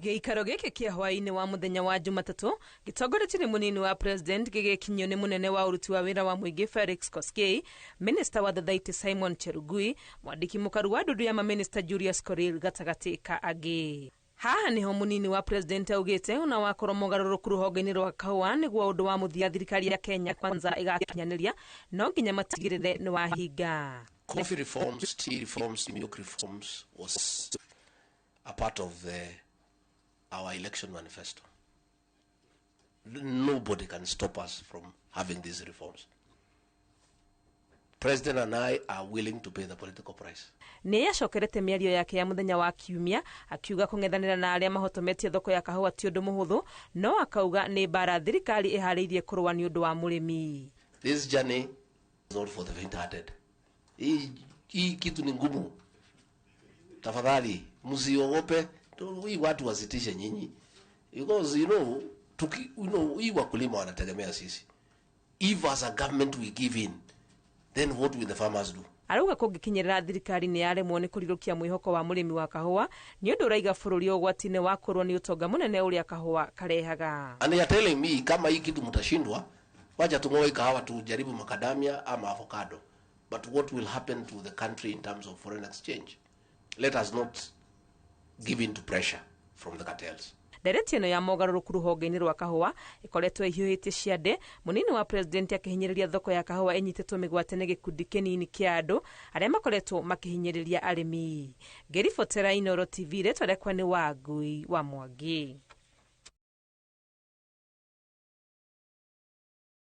Gĩikaro gĩkĩ kĩa hwaĩ-inĩ wa mũthenya wa Jumatatũ gĩtongoretio nĩ mũnini wa president, gĩgĩkinyio nĩ mũnene wa ũruti wa wĩra wa mũingĩ Felix Koskei, minista wa thothaitĩ Simon Chelugui, mwandĩki mũkaru wa ndundu ya maminista Julius Korir, gatagatĩ ka angĩ. Haha niho munini wa president augite ona wakorwo mogarũrũku rũhonge-inĩ rwa kahũa nĩguo ũndũ wa mũthia thirikari ya Kenya Kwanza ĩgakinyanĩria, no nginya matigĩrĩre nĩ wahinga. Coffee reforms, tea reforms, milk reforms was a part of our election manifesto. Nobody can stop us from having these reforms. President and I are willing to pay the political price. Nĩ acokerete mĩario yake ya mũthenya wa Kiumia, akiuga kũng'ethanĩra na arĩa mahotometie thoko ya kahũa ti ũndũ mũhũthũ, no akauga nĩ mbara thirikari ĩharĩirie kũrũa nĩ ũndũ wa mũrĩmi. This journey is not for the faint-hearted. Hii kitu ni ngumu. Tafadhali msiogope, hii watu wasitishe nyinyi. Because hii wakulima wanategemea sisi. If as a government we give in, then what will the farmers do? Arauga kũngĩkinyĩrĩra thirikari nĩ yaremwo nĩ kũrirũkia mwĩhoko wa mũrĩmi wa kahũa, nĩ ũndũ ũraiga bũrũri ũgwati-inĩ wa kũrwo nĩ ũtonga mũnene ũrĩa kahũa karehaga. And they are telling me kama hii kitu mtashindwa, wacha tung'oe kahawa tujaribu macadamia ama avocado. But what will happen to the country in terms of foreign exchange? Let us not give in to pressure from the cartels. Ndereti ĩno ya mogarũrũku rũhonge-inĩ rwa kahũa ĩkoretwo ĩhiũhĩtie ciande, mũnini wa president akĩhinyĩrĩria thoko ya kahũa ĩnyitĩtwo mĩgwate nĩ gĩkundi kĩnini kĩa andũ arĩa makoretwo makĩhinyĩrĩria arĩmi. Ngĩribotera Inooro TV, rĩtwa rĩakwa nĩ Wangui wa Mwangi.